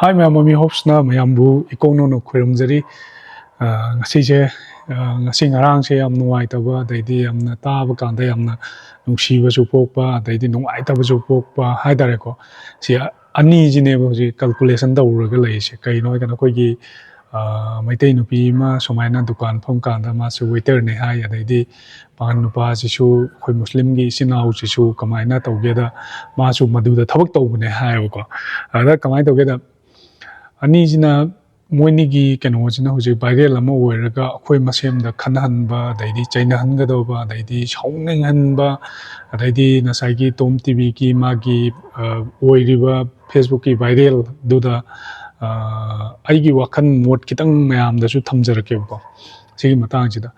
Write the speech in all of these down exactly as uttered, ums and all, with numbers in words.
ꯍꯥꯏ ꯃꯌꯥꯝ, ꯃꯃꯤ ꯍꯣꯞꯁꯅ ꯃꯌꯥꯝꯕꯨ ꯏꯀꯣꯛ ꯅꯧꯅ ꯈꯣꯏꯔꯝꯖꯔꯤ꯫ ꯑ, ꯉꯁꯤꯁꯦ, ꯑ, ꯉꯁꯤ ꯉꯔꯥꯡꯁꯦ ꯌꯥꯝ ꯅꯨꯡꯉꯥꯏꯇꯕ, ꯑꯗꯩꯗꯤ ꯌꯥꯝꯅ ꯇꯥꯕ ꯀꯥꯟꯗ ꯌꯥꯝꯅ ꯅꯨꯡꯁꯤꯕꯁꯨ ꯄꯣꯛꯄ, ꯑꯗꯩꯗꯤ ꯅꯨꯡꯉꯥꯏꯇꯕꯁꯨ ꯄꯣꯛꯄ ꯍꯥꯏꯇꯥꯔꯦꯀꯣ꯫ ꯁꯤ ꯑꯅꯤꯁꯤꯅꯦꯕ ꯍꯧꯖꯤꯛ calculation ꯇꯧꯔꯒ ꯂꯩꯔꯤꯁꯦ꯫ ꯀꯩꯅꯣ ꯍꯥꯏꯀꯥꯟꯗ ꯑꯩꯈꯣꯏꯒꯤ, ꯑ, ꯃꯩꯇꯩ ꯅꯨꯄꯤ ꯑꯃ ꯁꯨꯃꯥꯏꯅ ꯗꯨꯀꯥꯟ ꯐꯝ ꯀꯥꯟꯗ ꯃꯥꯁꯦ waiter ꯅꯦ ꯍꯥꯏ, ꯑꯗꯩꯗꯤ ꯄꯥꯉꯟ ꯅꯨꯄꯥꯁꯤꯁꯨ, ꯑꯩꯈꯣꯏ ꯃꯨꯁꯂꯤꯝꯒꯤ ꯏꯆꯤꯟ ꯏꯅꯥꯎꯁꯤꯁꯨ ꯀꯃꯥꯏꯅ ꯇꯧꯒꯦꯗ, ꯃꯥꯁꯨ ꯃꯗꯨꯗ ꯊꯕꯛ ꯇꯧꯕꯅꯦ ꯍꯥꯏꯌꯦꯕꯀꯣ꯫ ꯑꯗ ꯀꯃꯥꯏꯅ ꯇꯧꯒꯦꯗ, ꯑꯅꯤꯁꯤꯅ, ꯃꯣꯏꯅꯤꯒꯤ ꯀꯩꯅꯣꯁꯤꯅ ꯍꯧꯖꯤꯛ viral ꯑꯃ ꯑꯣꯏꯔꯒ ꯑꯩꯈꯣꯏ ꯃꯁꯦꯝꯗ ꯈꯠꯅꯍꯟꯕ, ꯑꯗꯩꯗꯤ ꯆꯩꯅꯍꯟꯒꯗꯧꯕ, ꯑꯗꯩꯗꯤ ꯁꯥꯎꯅꯤꯡꯍꯟꯕ, ꯑꯗꯩꯗꯤ ꯉꯁꯥꯏꯒꯤ ꯇꯣꯝ ꯇꯤꯚꯤꯒꯤ ꯃꯥꯒꯤ, ꯑ, ꯑꯣꯏꯔꯤꯕ Facebook ꯀꯤ viral ꯗꯨꯗ, ꯑ, ꯑꯩꯒꯤ ꯋꯥꯈꯜ ꯃꯣꯠ ꯈꯤꯇꯪ ꯃꯌꯥꯝꯗꯁꯨ ꯊꯝꯖꯔꯛꯀꯦꯕꯀꯣ꯫ ꯁꯤꯒꯤ ꯃꯇꯥꯡꯁꯤꯗ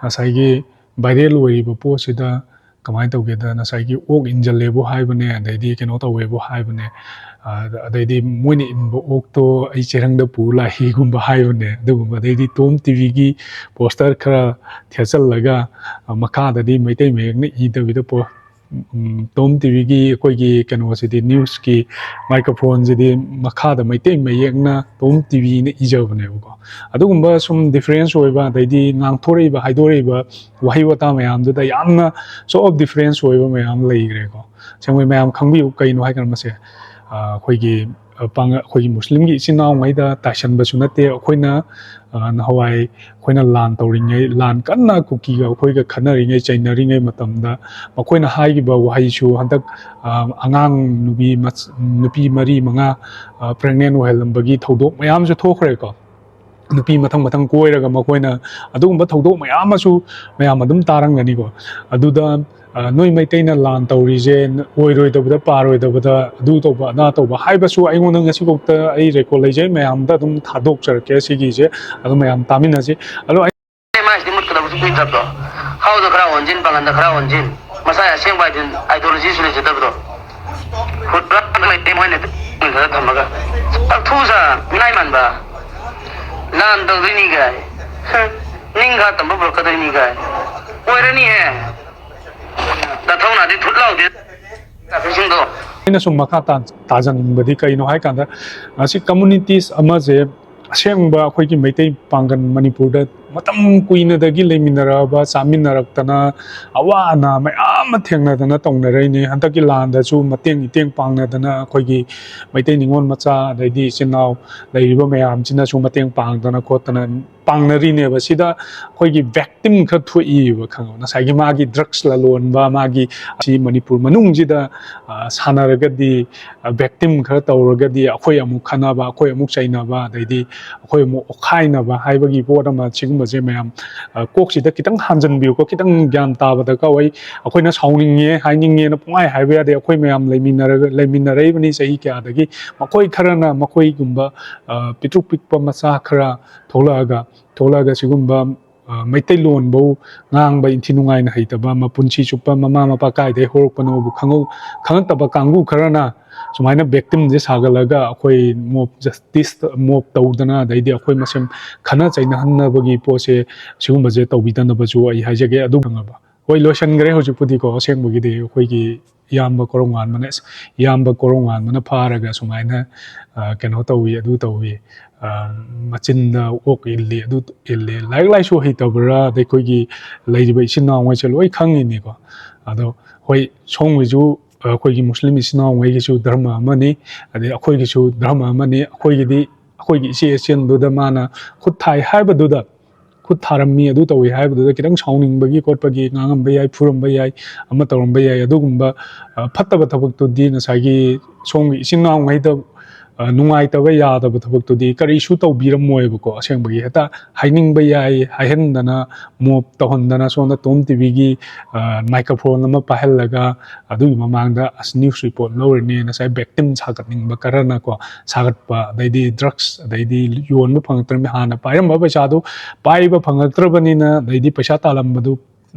ꯉꯁꯥꯏꯒꯤ viral ꯑꯣꯏꯔꯤꯕ ꯄꯣꯠꯁꯤꯗ ꯀꯃꯥꯏꯅ ꯇꯧꯒꯦꯗ, ꯉꯁꯥꯏꯒꯤ ꯑꯣꯛ ꯏꯟꯖꯜꯂꯦꯕꯨ ꯍꯥꯏꯕꯅꯦ, ꯑꯗꯩꯗꯤ ꯀꯩꯅꯣ ꯇꯧꯋꯦꯕꯨ ꯍꯥꯏꯕꯅꯦ, ꯑ, ꯑꯗꯩꯗꯤ ꯃꯣꯏꯅ ꯏꯟꯕ ꯑꯣꯛꯇꯣ ꯑꯩ ꯆꯦꯔꯪꯗ ꯄꯨ ꯂꯥꯛꯏꯒꯨꯝꯕ ꯍꯥꯏꯕꯅꯦ, ꯑꯗꯨꯒꯨꯝꯕ, ꯑꯗꯩꯗꯤ ꯇꯣꯝ ꯇꯤꯚꯤꯒꯤ poster ꯈꯔ ꯊꯦꯠꯆꯜꯂꯒ, ꯑ, ꯃꯈꯥꯗꯗꯤ ꯃꯩꯇꯩ ꯃꯌꯦꯛꯅ ꯏꯗꯕꯤꯗ ꯄꯣ-, ꯎꯝ, ꯇꯣꯝ ꯇꯤꯚꯤꯒꯤ ꯑꯩꯈꯣꯏꯒꯤ ꯀꯩꯅꯣꯁꯤꯗꯤ, news ꯀꯤ microphone ꯁꯤꯗꯤ ꯃꯈꯥꯗ ꯃꯩꯇꯩ ꯃꯌꯦꯛꯅ ꯇꯣꯝ ꯇꯤꯚꯤꯅ ꯏꯖꯕꯅꯦꯕꯀꯣ꯫ ꯑꯗꯨꯒꯨꯝꯕ ꯁꯨꯝ difference ꯑꯣꯏꯕ, ꯑꯗꯩꯗꯤ ꯉꯥꯡꯊꯣꯔꯛꯏꯕ, ꯍꯥꯏꯗꯣꯔꯛꯏꯕ ꯋꯥꯍꯩ ꯋꯥꯇꯥ ꯃꯌꯥꯝꯗꯨꯗ ꯌꯥꯝꯅ sort of difference ꯑꯣꯏꯕ ꯃꯌꯥꯝ ꯂꯩꯈ꯭ꯔꯦꯀꯣ꯫ ꯑꯁꯦꯡꯕꯩ ꯃꯌꯥꯝ ꯈꯪꯕꯤꯌꯨ, ꯀꯩꯅꯣ ꯍꯥꯏꯀꯥꯟꯗ ꯃꯁꯦ, ꯑ, ꯑꯩꯈꯣꯏꯒꯤ, ꯑ, ꯄꯥꯡ-, ꯑꯩꯈꯣꯏꯒꯤ ꯃꯨꯁꯂꯤꯝꯒꯤ ꯏꯆꯤꯟ ꯏꯅꯥꯎꯉꯩꯗ ꯇꯥꯏꯁꯟꯕꯁꯨ ꯅꯠꯇꯦ꯫ ꯑꯩꯈꯣꯏꯅ, ꯑ, ꯅꯍꯥꯟꯋꯥꯏ ꯑꯩꯈꯣꯏꯅ ꯂꯥꯟ ꯇꯧꯔꯤꯉꯩ, ꯂꯥꯟ ꯀꯟꯅ ꯀꯨꯀꯤꯒ ꯑꯩꯈꯣꯏꯒ ꯈꯠꯅꯔꯤꯉꯩ, ꯆꯩꯅꯔꯤꯉꯩ ꯃꯇꯝꯗ ꯃꯈꯣꯏꯅ ꯍꯥꯏꯈꯤꯕ ꯋꯥꯍꯩꯁꯨ ꯍꯟꯗꯛ, ꯑ, ꯑꯉꯥꯡ ꯅꯨꯄꯤ ꯃꯆ-, ꯅꯨꯄꯤ ꯃꯔꯤ ꯃꯉꯥ, ꯑ, pregnant ꯑꯣꯏꯍꯜꯂꯝꯕꯒꯤ ꯊꯧꯗꯣꯛ ꯃꯌꯥꯝꯁꯨ ꯊꯣꯛꯈ꯭ꯔꯦꯀꯣ꯫ ꯅꯨꯄꯤ ꯃꯊꯪ ꯃꯊꯪ ꯀꯣꯏꯔꯒ ꯃꯈꯣꯏꯅ ꯑꯗꯨꯒꯨꯝꯕ ꯊꯧꯗꯣꯛ ꯃꯌꯥꯝ ꯑꯃꯁꯨ ꯃꯌꯥꯝ ꯑꯗꯨꯝ ꯇꯥꯔꯝꯒꯅꯤꯀꯣ꯫ ꯑꯗꯨꯗ, ꯑ, ꯅꯣꯏ ꯃꯩꯇꯩꯅ ꯂꯥꯟ ꯇꯧꯔꯤꯁꯦ ꯑꯣꯏꯔꯣꯏꯗꯕꯗ ꯄꯥꯔꯣꯏꯗꯕꯗ ꯑꯗꯨ ꯇꯧꯕ ꯑꯗꯥ ꯇꯧꯕ ꯍꯥꯏꯕꯁꯨ ꯑꯩꯉꯣꯟꯗ ꯉꯁꯤꯐꯥꯎꯗ ꯑꯩ record ꯂꯩꯖꯩ, ꯃꯌꯥꯝꯗ ꯑꯗꯨꯝ ꯊꯥꯗꯣꯛꯆꯔꯛꯀꯦ ꯁꯤꯒꯤꯁꯦ, ꯑꯗꯨ ꯃꯌꯥꯝ ꯇꯥꯃꯤꯟꯅꯁꯤ꯫ ꯑꯗꯣ ꯑꯩ ꯃꯥꯏꯁꯤꯗꯤ ꯃꯨꯠꯀꯗꯕꯁꯨ ꯀꯨꯏꯗ꯭ꯔꯕꯗꯣ꯫ ꯍꯥꯎꯗ ꯈꯔ ꯑꯣꯟꯁꯤꯟ, ꯄꯥꯡꯒꯟꯗ ꯈꯔ ꯑꯣꯟꯁꯤꯟ, ꯃꯁꯥ ꯑꯁꯦꯡꯕ ideology ꯁꯨ ꯂꯩꯖꯗꯕꯗꯣ꯫ ꯍꯨꯔꯥꯟꯕ ꯂꯩꯇꯦ, ꯃꯣꯏꯅ ꯈꯔ ꯊꯝꯃꯒ꯫ ꯇꯛꯊꯨ ꯁꯥ, ꯃꯤꯅꯥꯏ ꯃꯥꯟꯕ꯫ ꯂꯥꯟ ꯇꯧꯗꯣꯏꯅꯤ ꯒꯥꯏ꯫ ꯅꯤꯡꯈꯥ ꯇꯝꯕ ꯄꯨꯔꯛꯀꯗꯣꯏꯅꯤ ꯒꯥꯏ꯫ ꯑꯣꯏꯔꯅꯤꯍꯦ꯫ ꯅꯊꯧꯅꯥꯗꯤ ꯊꯨꯠ ꯂꯥꯎꯗꯦ꯫ ꯇꯥꯛꯄꯤꯁꯤꯡꯗꯣ꯫ ꯑꯩꯅ ꯁꯨꯝ ꯃꯈꯥ ꯇꯥ-, ꯇꯥꯖꯅꯤꯡꯕꯗꯤ ꯀꯩꯅꯣ ꯍꯥꯏꯀꯥꯟꯗ, ꯑꯁꯤ communities ꯑꯃꯁꯦ ꯑꯁꯦꯡꯕ ꯑꯩꯈꯣꯏꯒꯤ ꯃꯩꯇꯩ ꯄꯥꯡꯒꯜ ꯃꯅꯤꯄꯨꯔꯗ ꯃꯇꯝ ꯀꯨꯏꯅꯗꯒꯤ ꯂꯩꯃꯤꯟꯅꯔꯛꯑꯕ, ꯆꯥꯃꯤꯟꯅꯔꯛꯇꯅ, ꯑꯋꯥ ꯑꯅꯥ ꯃꯌꯥꯝ ꯑꯃ ꯊꯦꯡꯅꯗꯅ ꯇꯧꯅꯔꯛꯏꯅꯦ꯫ ꯍꯟꯗꯛꯀꯤ ꯂꯥꯟꯗꯁꯨ ꯃꯇꯦꯡ ꯏꯇꯦꯡ ꯄꯥꯡꯅꯗꯅ ꯑꯩꯈꯣꯏꯒꯤ ꯃꯩꯇꯩ ꯅꯤꯉꯣꯜ ꯃꯆꯥ, ꯑꯗꯩꯗꯤ ꯏꯆꯤꯟ ꯏꯅꯥꯎ ꯂꯩꯔꯤꯕ ꯃꯌꯥꯝꯁꯤꯅꯁꯨ ꯃꯇꯦꯡ ꯄꯥꯡꯗꯅ ꯈꯣꯠꯇꯅ ꯄꯥꯡꯅꯔꯤꯅꯦꯕ꯫ ꯁꯤꯗ ꯑꯩꯈꯣꯏꯒꯤ victim ꯈꯔ ꯊꯣꯛꯏꯕ, ꯈꯪꯉꯕ? ꯉꯁꯥꯏꯒꯤ ꯃꯥꯒꯤ drugs ꯂꯂꯣꯟꯕ, ꯃꯥꯒꯤ ꯑꯁꯤ ꯃꯅꯤꯄꯨꯔ ꯃꯅꯨꯡꯁꯤꯗ, ꯑ, ꯁꯥꯟꯅꯔꯒꯗꯤ, ꯑ, victim ꯈꯔ ꯇꯧꯔꯒꯗꯤ ꯑꯩꯈꯣꯏ ꯑꯃꯨꯛ ꯈꯠꯅꯕ, ꯑꯩꯈꯣꯏ ꯑꯃꯨꯛ ꯆꯩꯅꯕ, ꯑꯗꯩꯗꯤ ꯑꯩꯈꯣꯏ ꯑꯃꯨꯛ ꯑꯣꯠꯈꯥꯏꯅꯕ ꯍꯥꯏꯕꯒꯤ ꯄꯣꯠ ꯑꯃ, ꯁꯤꯒꯨꯝꯕꯁꯦ ꯃꯌꯥꯝ, ꯑ, ꯀꯣꯛꯁꯤꯗ ꯈꯤꯇꯪ ꯍꯥꯟꯖꯟꯕꯤꯌꯨꯀꯣ, ꯈꯤꯇꯪ ꯒ꯭ꯌꯥꯟ ꯇꯥꯕ ꯗꯔꯀꯥꯔ ꯑꯣꯏ꯫ ꯑꯩꯈꯣꯏꯅ ꯁꯥꯎꯅꯤꯡꯉꯦ, ꯍꯥꯏꯅꯤꯡꯉꯦꯅ ꯄꯨꯡꯍꯥꯏ ꯍꯥꯏꯕ ꯌꯥꯗꯦ꯫ ꯑꯩꯈꯣꯏ ꯃꯌꯥꯝ ꯂꯩꯃꯤꯟꯅꯔꯒ, ꯂꯩꯃꯤꯟꯅꯔꯛꯏꯕꯅꯤ ꯆꯍꯤ ꯀꯌꯥꯗꯒꯤ꯫ ꯃꯈꯣꯏ ꯈꯔꯅ ꯃꯈꯣꯏꯒꯨꯝꯕ, ꯑ, ꯄꯤꯛꯇ꯭ꯔꯨ ꯄꯤꯛꯄ ꯃꯆꯥ ꯈꯔ ꯊꯣꯛꯂꯛꯑꯒ, ꯊꯣꯛꯂꯛꯑꯒ ꯁꯤꯒꯨꯝꯕ, ꯑ, ꯃꯩꯇꯩꯂꯣꯟꯕꯧ ꯉꯥꯡꯕ ꯏꯟꯊꯤ ꯅꯨꯡꯉꯥꯏꯅ ꯍꯩꯇꯕ, ꯃꯄꯨꯟꯁꯤ ꯆꯨꯞꯄ ꯃꯃꯥ ꯃꯄꯥ ꯀꯥꯏꯗꯩ ꯍꯧꯔꯛꯄꯅꯣꯕꯨ ꯈꯪꯍꯧ-, ꯈꯪꯉꯛꯇꯕ ꯀꯥꯡꯕꯨ ꯈꯔꯅ ꯁꯨꯃꯥꯏꯅ victimꯁꯦ ꯁꯥꯒꯠꯂꯒ ꯑꯩꯈꯣꯏ mob justice, mob ꯇꯧꯗꯅ, ꯑꯗꯩꯗꯤ ꯑꯩꯈꯣꯏ ꯃꯁꯦꯟ ꯈꯠꯅ ꯆꯩꯅꯍꯟꯅꯕꯒꯤ ꯄꯣꯠꯁꯦ, ꯁꯤꯒꯨꯝꯕꯁꯦ ꯇꯧꯕꯤꯗꯅꯕꯁꯨ ꯑꯩ ꯍꯥꯏꯖꯒꯦ꯫ ꯑꯗꯨ ꯈꯪꯉꯕ? ꯍꯣꯏ, ꯂꯣꯏꯁꯤꯟꯈ꯭ꯔꯦ ꯍꯧꯖꯤꯛꯄꯨꯗꯤꯀꯣ꯫ ꯑꯁꯦꯡꯕꯒꯤꯗꯤ ꯑꯩꯈꯣꯏꯒꯤ ꯏꯌꯥꯝꯕ ꯀꯣꯔꯧꯉꯥꯟꯕꯅ, ꯏꯌꯥꯝꯕ ꯀꯣꯔꯧꯉꯥꯟꯕꯅ ꯐꯥꯔꯒ ꯁꯨꯃꯥꯏꯅ, ꯑ, ꯀꯩꯅꯣ ꯇꯧꯏ, ꯑꯗꯨ ꯇꯧꯏ, ꯑ, ꯃꯆꯤꯟꯗ ꯑꯣꯛ ꯏꯜꯂꯤ, ꯑꯗꯨ ꯏꯜꯂꯤ, ꯂꯥꯏꯔꯤꯛ ꯂꯥꯏꯁꯨ ꯍꯩꯇꯕ꯭ꯔꯥ? ꯑꯗꯩ ꯑꯩꯈꯣꯏꯒꯤ ꯂꯩꯔꯤꯕ ꯏꯆꯤꯟ ꯏꯅꯥꯎꯉꯩꯁꯦ ꯂꯣꯏ ꯈꯪꯉꯤꯅꯤꯀꯣ꯫ ꯑꯗꯣ ꯍꯣꯏ, ꯁꯣꯝꯒꯤꯁꯨ, ꯑ, ꯑꯩꯈꯣꯏꯒꯤ ꯃꯨꯁꯂꯤꯝ ꯏꯆꯤꯟ ꯏꯅꯥꯎꯉꯩꯒꯤꯁꯨ ꯙꯔꯃ ꯑꯃꯅꯤ, ꯑꯗꯩ ꯑꯩꯈꯣꯏꯒꯤꯁꯨ ꯙꯔꯃ ꯑꯃꯅꯤ꯫ ꯑꯩꯈꯣꯏꯒꯤꯗꯤ ꯑꯩꯈꯣꯏꯒꯤ ꯏꯆꯦ ꯏꯆꯟꯗꯨꯗ ꯃꯥꯅ ꯈꯨꯠ ꯊꯥꯏ ꯍꯥꯏꯕꯗꯨꯗ, ꯈꯨꯠ ꯊꯥꯔꯝꯃꯤ, ꯑꯗꯨ ꯇꯧꯏ ꯍꯥꯏꯕꯗꯨꯗ ꯈꯤꯇꯪ ꯁꯥꯎꯅꯤꯡꯕꯒꯤ ꯈꯣꯠꯄꯒꯤ ꯉꯥꯡꯉꯝꯕ ꯌꯥꯏ, ꯐꯨꯔꯝꯕ ꯌꯥꯏ, ꯑꯃ ꯇꯧꯔꯝꯕ ꯌꯥꯏ꯫ ꯑꯗꯨꯒꯨꯝꯕ, ꯑ, ꯐꯠꯇꯕ ꯊꯕꯛꯇꯨꯗꯤ ꯉꯁꯥꯏꯒꯤ ꯁꯣꯝꯒꯤ ꯏꯆꯤꯟ ꯏꯅꯥꯎꯉꯩꯗ, ꯑ, ꯅꯨꯡꯉꯥꯏꯇꯕ ꯌꯥꯗꯕ ꯊꯕꯛꯇꯨꯗꯤ ꯀꯔꯤꯁꯨ ꯇꯧꯕꯤꯔꯝꯃꯣꯏꯕꯀꯣ꯫ ꯑꯁꯦꯡꯕꯒꯤ ꯍꯦꯛꯇ ꯍꯥꯏꯅꯤꯡꯕ ꯌꯥꯏ, ꯍꯥꯏꯍꯟꯗꯅ, mob ꯇꯧꯍꯟꯗꯅ, ꯁꯣꯝꯗ ꯇꯣꯝ ꯇꯤꯚꯤꯒꯤ, ꯑ, microphone ꯑꯃ ꯄꯥꯏꯍꯜꯂꯒ, ꯑꯗꯨꯒꯤ ꯃꯃꯥꯡꯗ ꯑꯁ news report ꯂꯧꯔꯅꯤ, ꯉꯁꯥꯏ victim ꯁꯥꯒꯠꯅꯤꯡꯕ ꯈꯔꯅꯀꯣ, ꯁꯥꯒꯠꯄ, ꯑꯗꯩꯗꯤ drugs, ꯑꯗꯩꯗꯤ ꯌꯣꯟꯕ ꯐꯪꯉꯛꯇ꯭ꯔꯕꯅꯤ, ꯍꯥꯟꯅ ꯄꯥꯏꯔꯝꯕ ꯄꯩꯁꯥꯗꯨ ꯄꯥꯏꯕ ꯐꯪꯉꯛꯇ꯭ꯔꯕꯅꯤꯅ, ꯑꯗꯩꯗꯤ ꯄꯩꯁꯥ ꯇꯥꯜꯂꯝꯕꯗꯨ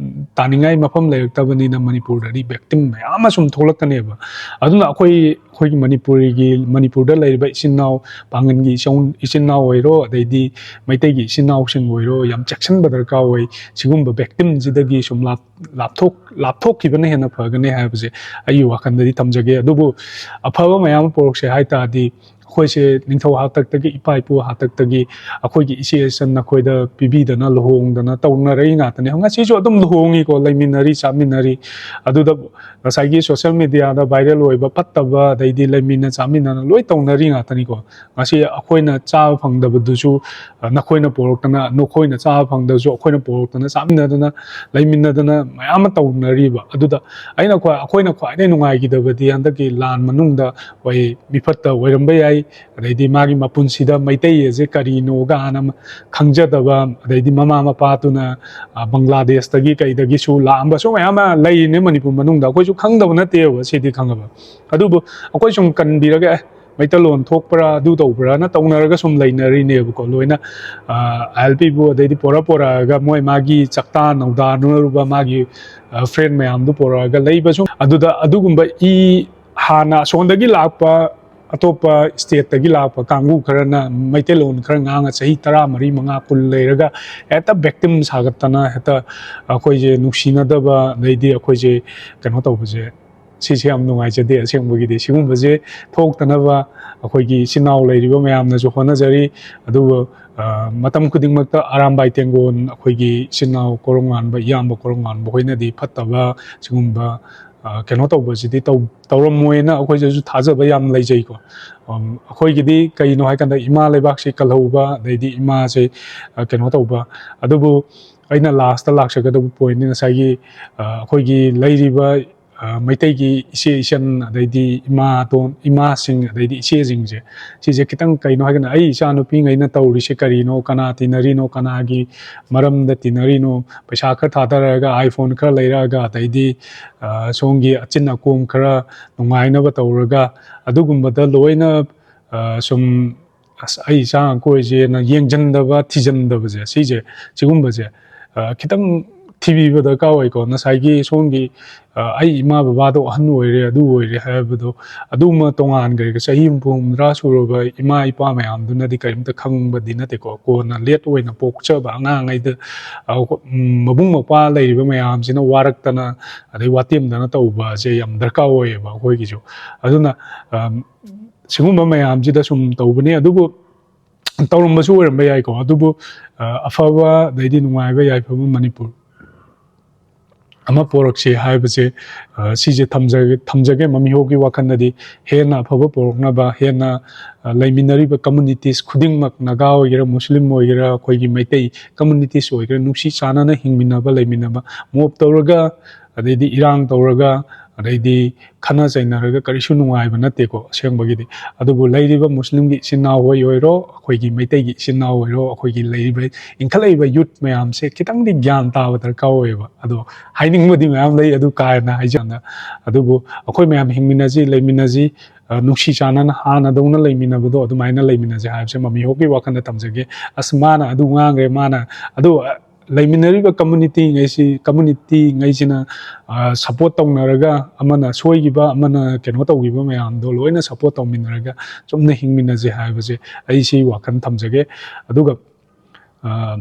ꯇꯥꯅꯤꯡꯉꯥꯏ ꯃꯐꯝ ꯂꯩꯔꯛꯇꯕꯅꯤꯅ ꯃꯅꯤꯄꯨꯔꯗꯗꯤ victim ꯃꯌꯥꯝ ꯑꯃ ꯁꯨꯝ ꯊꯣꯛꯂꯛꯀꯅꯦꯕ꯫ ꯑꯗꯨꯅ ꯑꯩꯈꯣꯏ, ꯑꯩꯈꯣꯏꯒꯤ ꯃꯅꯤꯄꯨꯔꯤꯒꯤ, ꯃꯅꯤꯄꯨꯔꯗ ꯂꯩꯔꯤꯕ ꯏꯆꯤꯟ ꯏꯅꯥꯎ, ꯄꯥꯡꯒꯟꯒꯤ ꯏꯆꯧ-, ꯏꯆꯤꯟ ꯏꯅꯥꯎ ꯑꯣꯏꯔꯣ, ꯑꯗꯩꯗꯤ ꯃꯩꯇꯩꯒꯤ ꯏꯆꯤꯟ ꯏꯅꯥꯎꯁꯤꯡ ꯑꯣꯏꯔꯣ, ꯌꯥꯝ ꯆꯦꯛꯁꯤꯟꯕ ꯗꯔꯀꯥꯔ ꯑꯣꯏ꯫ ꯁꯤꯒꯨꯝꯕ victimꯁꯤꯗꯒꯤ ꯁꯨꯝ ꯂꯥꯞ-, ꯂꯥꯞꯊꯣꯛ-, ꯂꯥꯞꯊꯣꯛꯈꯤꯕꯅ ꯍꯦꯟꯅ ꯐꯒꯅꯤ ꯍꯥꯏꯕꯁꯦ ꯑꯩꯒꯤ ꯋꯥꯈꯜꯗꯗꯤ ꯊꯝꯖꯒꯦ꯫ ꯑꯗꯨꯕꯨ ꯑꯐꯕ ꯃꯌꯥꯝ ꯑꯃ ꯄꯣꯔꯛꯁꯦ ꯍꯥꯏ ꯇꯥꯔꯗꯤ, ꯑꯩꯈꯣꯏꯁꯦ ꯅꯤꯡꯊꯧ ꯍꯥꯛꯇꯛꯇꯒꯤ, ꯏꯄꯥ ꯏꯄꯨ ꯍꯥꯛꯇꯛꯇꯒꯤ ꯑꯩꯈꯣꯏꯒꯤ ꯏꯆꯦ ꯏꯆꯟ ꯑꯩꯈꯣꯏꯗ ꯄꯤꯕꯤꯗꯅ ꯂꯨꯍꯣꯡꯗꯅ ꯇꯧꯅꯔꯛꯏ ꯉꯥꯛꯇꯅꯤ꯫ ꯉꯁꯤꯁꯨ ꯑꯗꯨꯝ ꯂꯨꯍꯣꯡꯉꯤꯀꯣ, ꯂꯩꯃꯤꯟꯅꯔꯤ, ꯆꯥꯃꯤꯟꯅꯔꯤ꯫ ꯑꯗꯨꯗ ꯉꯁꯥꯏꯒꯤ social mediaꯗ viral ꯑꯣꯏꯕ ꯐꯠꯇꯕ, ꯑꯗꯩꯗꯤ ꯂꯩꯃꯤꯟꯅ ꯆꯥꯃꯤꯟꯅꯅ ꯂꯣꯏ ꯇꯧꯅꯔꯤ ꯉꯥꯛꯇꯅꯤꯀꯣ꯫ ꯉꯁꯤ ꯑꯩꯈꯣꯏꯅ ꯆꯥꯕ ꯐꯪꯗꯕꯗꯨꯁꯨ, ꯑ, ꯅꯈꯣꯏꯅ ꯄꯣꯔꯛꯇꯅ, ꯅꯈꯣꯏꯅ ꯆꯥꯕ ꯐꯪꯗꯕꯁꯨ ꯑꯩꯈꯣꯏꯅ ꯄꯣꯔꯛꯇꯅ ꯆꯥꯃꯤꯟꯅꯗꯅ, ꯂꯩꯃꯤꯟꯅꯗꯅ ꯃꯌꯥꯝ ꯑꯃ ꯇꯧꯅꯔꯤꯕ꯫ ꯑꯗꯨꯗ ꯑꯩꯅ ꯈ꯭ꯋꯥꯏ, ꯑꯩꯈꯣꯏꯅ ꯈ꯭ꯋꯥꯏꯗꯒꯤ ꯅꯨꯡꯉꯥꯏꯈꯤꯗꯕꯗꯤ ꯍꯟꯗꯛꯀꯤ ꯂꯥꯟ ꯃꯅꯨꯡꯗ ꯍꯣꯏ ꯃꯤꯐꯠꯇ ꯑꯣꯏꯔꯝꯕ ꯌꯥꯏ, ꯑꯗꯩꯗꯤ ꯃꯥꯒꯤ ꯃꯄꯨꯟꯁꯤꯗ ꯃꯩꯇꯩ ꯑꯁꯦ ꯀꯔꯤꯅꯣꯒ ꯍꯥꯟꯅ ꯈꯪꯖꯗꯕ, ꯑꯗꯩꯗꯤ ꯃꯃꯥ ꯃꯄꯥꯗꯨꯅ, ꯑ, ꯕꯪꯒ꯭ꯂꯥꯗꯦꯁꯇꯒꯤ ꯀꯩꯗꯒꯤꯁꯨ ꯂꯥꯛꯑꯝꯕꯁꯨ ꯃꯌꯥꯝ ꯑꯃ ꯂꯩꯔꯤꯅꯦ ꯃꯅꯤꯄꯨꯔ ꯃꯅꯨꯡꯗ꯫ ꯑꯩꯈꯣꯏꯁꯨ ꯈꯪꯗꯕ ꯅꯠꯇꯦꯕ, ꯁꯤꯗꯤ ꯈꯪꯉꯕ꯫ ꯑꯗꯨꯕꯨ ꯑꯩꯈꯣꯏ ꯁꯨꯝ ꯀꯟꯕꯤꯔꯒ, "ꯑꯦ, ꯃꯩꯇꯩꯂꯣꯟ ꯊꯣꯛꯄ꯭ꯔꯥ, ꯑꯗꯨ ꯇꯧꯕ꯭ꯔꯥꯅ" ꯇꯧꯅꯔꯒ ꯁꯨꯝ ꯂꯩꯅꯔꯤꯅꯦꯕꯀꯣ꯫ ꯂꯣꯏꯅ, ꯑ, ꯑꯥꯏ ꯑꯦꯜ ꯄꯤꯕꯨ ꯑꯗꯩꯗꯤ ꯄꯣꯔꯛ ꯄꯣꯔꯛꯑꯒ ꯃꯣꯏ ꯃꯥꯒꯤ ꯆꯥꯛꯇꯥ ꯅꯧꯗꯥꯅꯔꯨꯕ ꯃꯥꯒꯤ, ꯑ, friend ꯃꯌꯥꯝꯗꯨ ꯄꯣꯔꯛꯑꯒ ꯂꯩꯕꯁꯨ꯫ ꯑꯗꯨꯗ ꯑꯗꯨꯒꯨꯝꯕ ꯏ ꯍꯥꯟꯅ ꯑꯁꯣꯝꯗꯒꯤ ꯂꯥꯛꯄ, ꯑꯇꯣꯞꯄ stateꯇꯒꯤ ꯂꯥꯛꯄ ꯀꯥꯡꯕꯨ ꯈꯔꯅ ꯃꯩꯇꯩꯂꯣꯟ ꯈꯔ ꯉꯥꯡꯉ ꯆꯍꯤ ꯇꯔꯥ ꯃꯔꯤ, ꯃꯉꯥ, ꯀꯨꯟ ꯂꯩꯔꯒ ꯍꯦꯛꯇ victim ꯁꯥꯒꯠꯇꯅ ꯍꯦꯛꯇ ꯑꯩꯈꯣꯏꯁꯦ ꯅꯨꯡꯁꯤꯅꯗꯕ, ꯑꯗꯩꯗꯤ ꯑꯩꯈꯣꯏꯁꯦ ꯀꯩꯅꯣ ꯇꯧꯕꯁꯦ, ꯁꯤꯁꯦ ꯌꯥꯝ ꯅꯨꯡꯉꯥꯏꯖꯗꯦ꯫ ꯑꯁꯦꯡꯕꯒꯤꯗꯤ ꯁꯤꯒꯨꯝꯕꯁꯦ ꯊꯣꯛꯇꯅꯕ ꯑꯩꯈꯣꯏꯒꯤ ꯏꯆꯤꯟ ꯏꯅꯥꯎ ꯂꯩꯔꯤꯕ ꯃꯌꯥꯝꯅꯁꯨ ꯍꯣꯠꯅꯖꯔꯤ꯫ ꯑꯗꯨꯕꯨ, ꯑ, ꯃꯇꯝ ꯈꯨꯗꯤꯡꯃꯛꯇ ꯑꯔꯥꯝꯕꯥꯏ ꯇꯦꯡꯒꯣꯟ, ꯑꯩꯈꯣꯏꯒꯤ ꯏꯆꯤꯟ ꯏꯅꯥꯎ ꯀꯣꯔꯧꯉꯥꯟꯕ, ꯏꯌꯥꯝꯕ ꯀꯣꯔꯧꯉꯥꯟꯕ ꯍꯣꯏꯅꯗꯤ ꯐꯠꯇꯕ ꯁꯤꯒꯨꯝꯕ, ꯑ, ꯀꯩꯅꯣ ꯇꯧꯕꯁꯤꯗꯤ ꯇꯧ-, ꯇꯧꯔꯝꯃꯣꯏꯅ ꯑꯩꯈꯣꯏꯗꯁꯨ ꯊꯥꯖꯕ ꯌꯥꯝ ꯂꯩꯖꯩꯀꯣ꯫ ꯑꯝ, ꯑꯩꯈꯣꯏꯒꯤꯗꯤ ꯀꯩꯅꯣ ꯍꯥꯏꯀꯥꯟꯗ ꯏꯃꯥ ꯂꯩꯕꯥꯛꯁꯤ ꯀꯜꯍꯧꯕ, ꯑꯗꯩꯗꯤ ꯏꯃꯥꯁꯦ, ꯑ, ꯀꯩꯅꯣ ꯇꯧꯕ꯫ ꯑꯗꯨꯕꯨ ꯑꯩꯅ lastꯇ ꯂꯥꯛꯆꯒꯗꯕ pointꯅꯤ ꯉꯁꯥꯏꯒꯤ, ꯑ, ꯑꯩꯈꯣꯏꯒꯤ ꯂꯩꯔꯤꯕ, ꯑ, ꯃꯩꯇꯩꯒꯤ ꯏꯆꯦ ꯏꯆꯟ, ꯑꯗꯩꯗꯤ ꯏꯃꯥꯇꯣꯟ, ꯏꯃꯥꯁꯤꯡ, ꯑꯗꯩꯗꯤ ꯏꯆꯦꯁꯤꯡꯁꯦ, ꯁꯤꯁꯦ ꯈꯤꯇꯪ ꯀꯩꯅꯣ ꯍꯥꯏꯔꯒꯅ ꯑꯩ ꯏꯆꯥꯅꯨꯄꯤꯉꯩꯅ ꯇꯧꯔꯤꯁꯦ ꯀꯔꯤꯅꯣ, ꯀꯅꯥ ꯇꯤꯟꯅꯔꯤꯅꯣ, ꯀꯅꯥꯒꯤ ꯃꯔꯝꯗ ꯇꯤꯟꯅꯔꯤꯅꯣ, ꯄꯩꯁꯥ ꯈꯔ ꯊꯥꯗꯔꯛꯑꯒ iPhone ꯈꯔ ꯂꯩꯔꯛꯑꯒ, ꯑꯗꯩꯗꯤ, ꯑ, ꯁꯣꯝꯒꯤ ꯑꯆꯤꯟ ꯑꯀꯣꯝ ꯈꯔ ꯅꯨꯡꯉꯥꯏꯅꯕ ꯇꯧꯔꯒ, ꯑꯗꯨꯒꯨꯝꯕꯗ ꯂꯣꯏꯅ, ꯑ, ꯁꯨꯝ, "ꯑꯁ, ꯑꯩ ꯏꯆꯥ ꯉꯥꯛꯇ ꯑꯣꯏꯁꯦꯅ" ꯌꯦꯡꯁꯤꯟꯗꯕ, ꯊꯤꯖꯤꯟꯗꯕꯁꯦ, ꯁꯤꯁꯦ, ꯁꯤꯒꯨꯝꯕꯁꯦ, ꯑ, ꯈꯤꯇꯪ ꯊꯤꯕꯤꯕ ꯗꯔꯀꯥꯔ ꯑꯣꯏꯀꯣ꯫ ꯉꯁꯥꯏꯒꯤ ꯁꯣꯝꯒꯤ, ꯑ, "ꯑꯩ ꯏꯃꯥ ꯕꯕꯥꯗꯣ ꯑꯍꯟ ꯑꯣꯏꯔꯦ, ꯑꯗꯨ ꯑꯣꯏꯔꯦ" ꯍꯥꯏꯕꯗꯣ, ꯑꯗꯨꯃ ꯇꯣꯉꯥꯟꯈ꯭ꯔꯦ꯫ ꯆꯍꯤ ꯍꯨꯝꯐꯨ ꯍꯨꯝꯗ꯭ꯔꯥ ꯁꯨꯔꯕ ꯏꯃꯥ ꯏꯄꯥ ꯃꯌꯥꯝꯗꯨꯅꯗꯤ ꯀꯔꯤꯝꯇ ꯈꯪꯕꯗꯤ ꯅꯠꯇꯦꯀꯣ꯫ ꯀꯣꯟꯅ ꯂꯦꯠ ꯑꯣꯏꯅ ꯄꯣꯛꯆꯕ ꯑꯉꯥꯡꯉꯩꯗ, ꯑ, ꯎꯝ, ꯃꯕꯨꯡ ꯃꯧꯄ꯭ꯋꯥ ꯂꯩꯔꯤꯕ ꯃꯌꯥꯝꯁꯤꯅ ꯋꯥꯔꯛꯇꯅ, ꯑꯗꯩ ꯋꯥꯇꯦꯝꯗꯅ ꯇꯧꯕꯁꯦ ꯌꯥꯝ ꯗꯔꯀꯥꯔ ꯑꯣꯏꯌꯦꯕ ꯑꯩꯈꯣꯏꯒꯤꯁꯨ꯫ ꯑꯗꯨꯅ, ꯑ, ꯁꯤꯒꯨꯝꯕ ꯃꯌꯥꯝꯁꯤꯗ ꯁꯨꯝ ꯇꯧꯕꯅꯤ꯫ ꯑꯗꯨꯕꯨ ꯇꯧꯔꯝꯕꯁꯨ ꯑꯣꯏꯔꯝꯕ ꯌꯥꯏꯀꯣ꯫ ꯑꯗꯨꯕꯨ, ꯑ, ꯑꯐꯕ, ꯑꯗꯩꯗꯤ ꯅꯨꯡꯉꯥꯏꯕ, ꯌꯥꯏꯐꯕ ꯃꯅꯤꯄꯨꯔ ꯑꯃ ꯄꯣꯔꯛꯁꯤ ꯍꯥꯏꯕꯁꯦ, ꯑ, ꯁꯤꯁꯦ ꯊꯝꯖꯒꯦ, ꯊꯝꯖꯒꯦ꯫ ꯃꯃꯤꯍꯣꯒꯤ ꯋꯥꯈꯜꯗꯗꯤ ꯍꯦꯟꯅ ꯑꯐꯕ ꯄꯣꯔꯛꯅꯕ, ꯍꯦꯟꯅ, ꯑ, ꯂꯩꯃꯤꯟꯅꯔꯤꯕ communities ꯈꯨꯗꯤꯡꯃꯛ, ꯅꯥꯒꯥ ꯑꯣꯏꯒꯦꯔꯥ, ꯃꯨꯁꯂꯤꯝ ꯑꯣꯏꯒꯦꯔꯥ, ꯑꯩꯈꯣꯏꯒꯤ ꯃꯩꯇꯩ communities ꯑꯣꯏꯒꯦꯔꯥ, ꯅꯨꯡꯁꯤ ꯆꯥꯟꯅꯅ ꯍꯤꯡꯃꯤꯟꯅꯕ, ꯂꯩꯃꯤꯟꯅꯕ, ꯃꯣꯞ ꯇꯧꯔꯒ, ꯑꯗꯩꯗꯤ ꯏꯔꯥꯡ ꯇꯧꯔꯒ, ꯑꯗꯩꯗꯤ ꯈꯠꯅ ꯆꯩꯅꯔꯒ ꯀꯔꯤꯁꯨ ꯅꯨꯡꯉꯥꯏꯕ ꯅꯠꯇꯦꯀꯣ ꯑꯁꯦꯡꯕꯒꯤꯗꯤ꯫ ꯑꯗꯨꯕꯨ ꯂꯩꯔꯤꯕ ꯃꯨꯁꯂꯤꯝꯒꯤ ꯏꯆꯤꯟ ꯏꯅꯥꯎ ꯍꯣꯏ ꯑꯣꯏꯔꯣ, ꯑꯩꯈꯣꯏꯒꯤ ꯃꯩꯇꯩꯒꯤ ꯏꯆꯤꯟ ꯏꯅꯥꯎ ꯑꯣꯏꯔꯣ, ꯑꯩꯈꯣꯏꯒꯤ ꯂꯩꯔꯤꯕ ꯏꯟꯈꯠꯂꯛꯏꯕ youth ꯃꯌꯥꯝꯁꯦ ꯈꯤꯇꯪꯗꯤ ꯒ꯭ꯌꯥꯟ ꯇꯥꯕ ꯗꯔꯀꯥꯔ ꯑꯣꯏꯌꯦꯕ꯫ ꯑꯗꯣ ꯍꯥꯏꯅꯤꯡꯕꯗꯤ ꯃꯌꯥꯝ ꯂꯩ, ꯑꯗꯨ ꯀꯥ ꯍꯦꯟꯅ ꯍꯥꯏꯖꯅ, ꯑꯗꯨꯕꯨ ꯑꯩꯈꯣꯏ ꯃꯌꯥꯝ ꯍꯤꯡꯃꯤꯟꯅꯁꯤ, ꯂꯩꯃꯤꯟꯅꯁꯤ, ꯑ, ꯅꯨꯡꯁꯤ ꯆꯥꯟꯅꯅ ꯍꯥꯟꯅꯗꯧꯅ ꯂꯩꯃꯤꯟꯅꯕꯗꯣ ꯑꯗꯨꯃꯥꯏꯅ ꯂꯩꯃꯤꯟꯅꯁꯦ ꯍꯥꯏꯕꯁꯦ ꯃꯃꯤꯍꯣꯛꯀꯤ ꯋꯥꯈꯜꯗ ꯊꯝꯖꯒꯦ꯫ ꯑꯁ, ꯃꯥꯅ ꯑꯗꯨ ꯉꯥꯡꯈ꯭ꯔꯦ, ꯃꯥꯅ ꯑꯗꯨ, ꯑ, ꯂꯩꯃꯤꯟꯅꯔꯤꯕ community ꯉꯩꯁꯤ, community ꯉꯩꯁꯤꯅ, ꯑ, support ꯇꯧꯅꯔꯒ, ꯑꯃꯅ ꯁꯣꯏꯈꯤꯕ, ꯑꯃꯅ ꯀꯩꯅꯣ ꯇꯧꯈꯤꯕ ꯃꯌꯥꯝꯗꯣ ꯂꯣꯏꯅ support ꯇꯧꯃꯤꯟꯅꯔꯒ ꯆꯨꯝꯅ ꯍꯤꯡꯃꯤꯟꯅꯁꯦ ꯍꯥꯏꯕꯁꯦ ꯑꯩ ꯁꯤ ꯋꯥꯈꯜ ꯊꯝꯖꯒꯦ꯫ ꯑꯗꯨꯒ, ꯑ,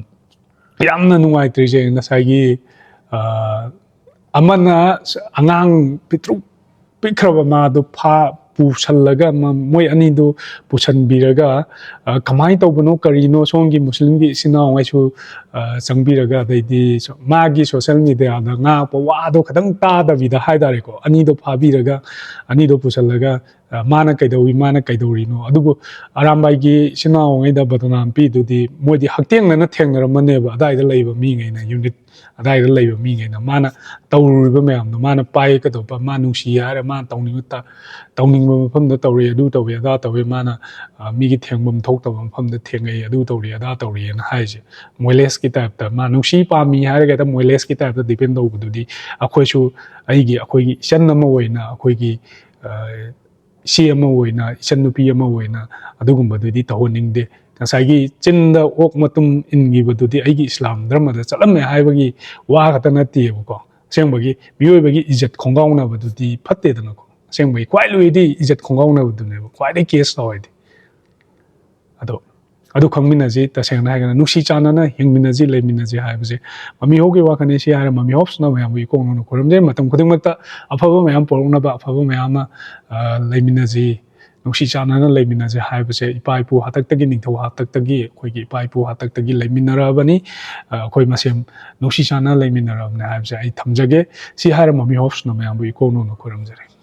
ꯌꯥꯝꯅ ꯅꯨꯡꯉꯥꯏꯇ꯭ꯔꯤꯁꯦ ꯉꯁꯥꯏꯒꯤ, ꯑ, ꯑꯃꯅ ꯑꯉꯥꯡ ꯄꯤꯛꯇ꯭ꯔꯨ ꯄꯤꯛꯈ꯭ꯔꯕ ꯃꯥꯗꯣ ꯐꯥ-, ꯄꯨꯁꯜꯂꯒ ꯃ-, ꯃꯣꯏ ꯑꯅꯤꯗꯨ ꯄꯨꯁꯟꯕꯤꯔꯒ, ꯑ, ꯀꯃꯥꯏꯅ ꯇꯧꯕꯅꯣ ꯀꯔꯤꯅꯣ ꯁꯣꯝꯒꯤ ꯃꯨꯁꯂꯤꯝꯒꯤ ꯏꯆꯤꯟ ꯏꯅꯥꯎꯉꯩꯁꯨ, ꯑ, ꯆꯪꯕꯤꯔꯒ, ꯑꯗꯩꯗꯤ ꯁ-, ꯃꯥꯒꯤ social media ꯗ ꯉꯥꯡꯉꯛꯄ ꯋꯥꯗꯣ ꯈꯤꯇꯪ ꯇꯥꯗꯕꯤꯗ ꯍꯥꯏ ꯇꯥꯔꯦꯀꯣ, ꯑꯅꯤꯗꯣ ꯐꯥꯕꯤꯔꯒ, ꯑꯅꯤꯗꯣ ꯄꯨꯁꯜꯂꯒ, ꯑ, ꯃꯥꯅ ꯀꯩꯗꯧꯏ, ꯃꯥꯅ ꯀꯩꯗꯧꯔꯤꯅꯣ? ꯑꯗꯨꯕꯨ ꯑꯔꯥꯝꯕꯥꯏꯒꯤ ꯏꯆꯤꯟ ꯏꯅꯥꯎꯉꯩꯗ ꯕꯗꯅꯥꯝ ꯄꯤꯗꯨꯗꯤ ꯃꯣꯏꯗꯤ ꯍꯛꯊꯦꯡꯅꯅ ꯊꯦꯡꯅꯔꯝꯃꯅꯦꯕ ꯑꯗꯥꯏꯗ ꯂꯩꯕ ꯃꯤꯉꯩꯅ, unit ꯑꯗꯥꯏꯗ ꯂꯩꯕ ꯃꯤꯉꯩꯅ꯫ ꯃꯥꯅ ꯇꯧꯔꯨꯔꯤꯕ ꯃꯌꯥꯝꯗꯣ, ꯃꯥꯅ ꯄꯥꯏꯒꯗꯧꯕ, ꯃꯥ ꯅꯨꯡꯁꯤ ꯍꯥꯏꯔꯦ, ꯃꯥꯅ ꯇꯧꯅꯤꯡꯕ ꯇ-, ꯇꯧꯅꯤꯡꯕ ꯃꯐꯝꯗ ꯇꯧꯔꯦ, ꯑꯗꯨ ꯇꯧꯋꯦ, ꯑꯗꯥ ꯇꯧꯋꯦ, ꯃꯥꯅ, ꯑ, ꯃꯤꯒꯤ ꯊꯦꯡꯐꯝ ꯊꯣꯛꯇꯕ ꯃꯐꯝꯗ ꯊꯦꯡꯉꯛꯏ, ꯑꯗꯨ ꯇꯧꯔꯤ, ꯑꯗꯥ ꯇꯧꯔꯤꯅ ꯍꯥꯏꯔꯤꯁꯦ꯫ ꯃꯣꯏꯂꯦꯁꯀꯤ type ꯇ, ꯃꯥ ꯅꯨꯡꯁꯤ ꯄꯥꯝꯃꯤ ꯍꯥꯏꯔꯒ ꯍꯦꯛꯇ ꯃꯣꯏꯂꯦꯁꯀꯤ type ꯇ defend ꯇꯧꯕꯗꯨꯗꯤ ꯑꯩꯈꯣꯏꯁꯨ, ꯑꯩꯒꯤ, ꯑꯩꯈꯣꯏꯒꯤ ꯏꯆꯟ ꯑꯃ ꯑꯣꯏꯅ, ꯑꯩꯈꯣꯏꯒꯤ, ꯑ, ꯏꯆꯦ ꯑꯃ ꯑꯣꯏꯅ, ꯏꯆꯟ ꯅꯨꯄꯤ ꯑꯃ ꯑꯣꯏꯅ ꯑꯗꯨꯒꯨꯝꯕꯗꯨꯗꯤ ꯇꯧꯍꯟꯅꯤꯡꯗꯦ꯫ ꯉꯁꯥꯏꯒꯤ ꯆꯤꯟꯗ ꯑꯣꯛ ꯃꯇꯨꯝ ꯏꯟꯈꯤꯕꯗꯨꯗꯤ ꯑꯩꯒꯤ ꯏꯁꯂꯥꯝ ꯙꯔꯃꯗ ꯆꯠꯂꯝꯃꯦ ꯍꯥꯏꯕꯒꯤ ꯋꯥ ꯈꯛꯇ ꯅꯠꯇꯦꯕꯀꯣ꯫ ꯑꯁꯦꯡꯕꯒꯤ ꯃꯤꯑꯣꯏꯕꯒꯤ ꯏꯖꯠ ꯈꯣꯡꯒꯥꯎꯅꯕꯗꯨꯗꯤ ꯐꯠꯇꯦꯗꯅꯀꯣ꯫ ꯑꯁꯦꯡꯕꯒꯤ ꯈ꯭ꯋꯥꯏ ꯂꯨꯏꯗꯤ ꯏꯖꯠ ꯈꯣꯡꯒꯥꯎꯅꯕꯗꯨꯅꯦꯕ, ꯈ꯭ꯋꯥꯏꯗꯒꯤ ꯀꯦꯁ ꯇꯧꯔꯗꯤ꯫ ꯑꯗꯣ ꯑꯗꯨ ꯈꯪꯃꯤꯟꯅꯁꯤ, ꯇꯁꯦꯡꯅ ꯍꯥꯏꯔꯒꯅ ꯅꯨꯡꯁꯤ ꯆꯥꯟꯅꯅ ꯍꯤꯡꯃꯤꯟꯅꯁꯤ, ꯂꯩꯃꯤꯟꯅꯁꯤ ꯍꯥꯏꯕꯁꯦ ꯃꯃꯤꯍꯧꯒꯤ ꯋꯥꯈꯜꯅꯤ꯫ ꯁꯤ ꯍꯥꯏꯔ ꯃꯃꯤꯍꯧꯁꯤꯅ ꯃꯌꯥꯝꯕꯨ ꯏꯀꯣꯛ ꯅꯧꯅ ꯈꯨꯔꯨꯝꯖꯩ꯫ ꯃꯇꯝ ꯈꯨꯗꯤꯡꯃꯛꯇ ꯑꯐꯕ ꯃꯌꯥꯝ ꯄꯣꯔꯛꯅꯕ, ꯑꯐꯕ ꯃꯌꯥꯝ ꯑꯃ, ꯑ, ꯂꯩꯃꯤꯟꯅꯁꯤ, ꯅꯨꯡꯁꯤ ꯆꯥꯟꯅꯅ ꯂꯩꯃꯤꯟꯅꯁꯤ ꯍꯥꯏꯕꯁꯦ ꯏꯄꯥ ꯏꯄꯨ ꯍꯥꯛꯇꯛꯇꯒꯤ, ꯅꯤꯡꯊꯧ ꯍꯥꯛꯇꯛꯇꯒꯤ, ꯑꯩꯈꯣꯏꯒꯤ ꯏꯄꯥ ꯏꯄꯨ ꯍꯥꯛꯇꯛꯇꯒꯤ ꯂꯩꯃꯤꯟꯅꯔꯛꯑꯕꯅꯤ꯫ ꯑ, ꯑꯩꯈꯣꯏ ꯃꯁꯦꯝ ꯅꯨꯡꯁꯤ ꯆꯥꯟꯅꯅ ꯂꯩꯃꯤꯟꯅꯔꯕꯅꯤ ꯍꯥꯏꯕꯁꯦ ꯑꯩ ꯊꯝꯖꯒꯦ꯫ ꯁꯤ ꯍꯥꯏꯔ ꯃꯃꯤꯍꯧꯁꯤꯅ ꯃꯌꯥꯝꯕꯨ ꯏꯀꯣꯛ ꯅꯧꯅ ꯈꯨꯔꯨꯝꯖꯔꯤ꯫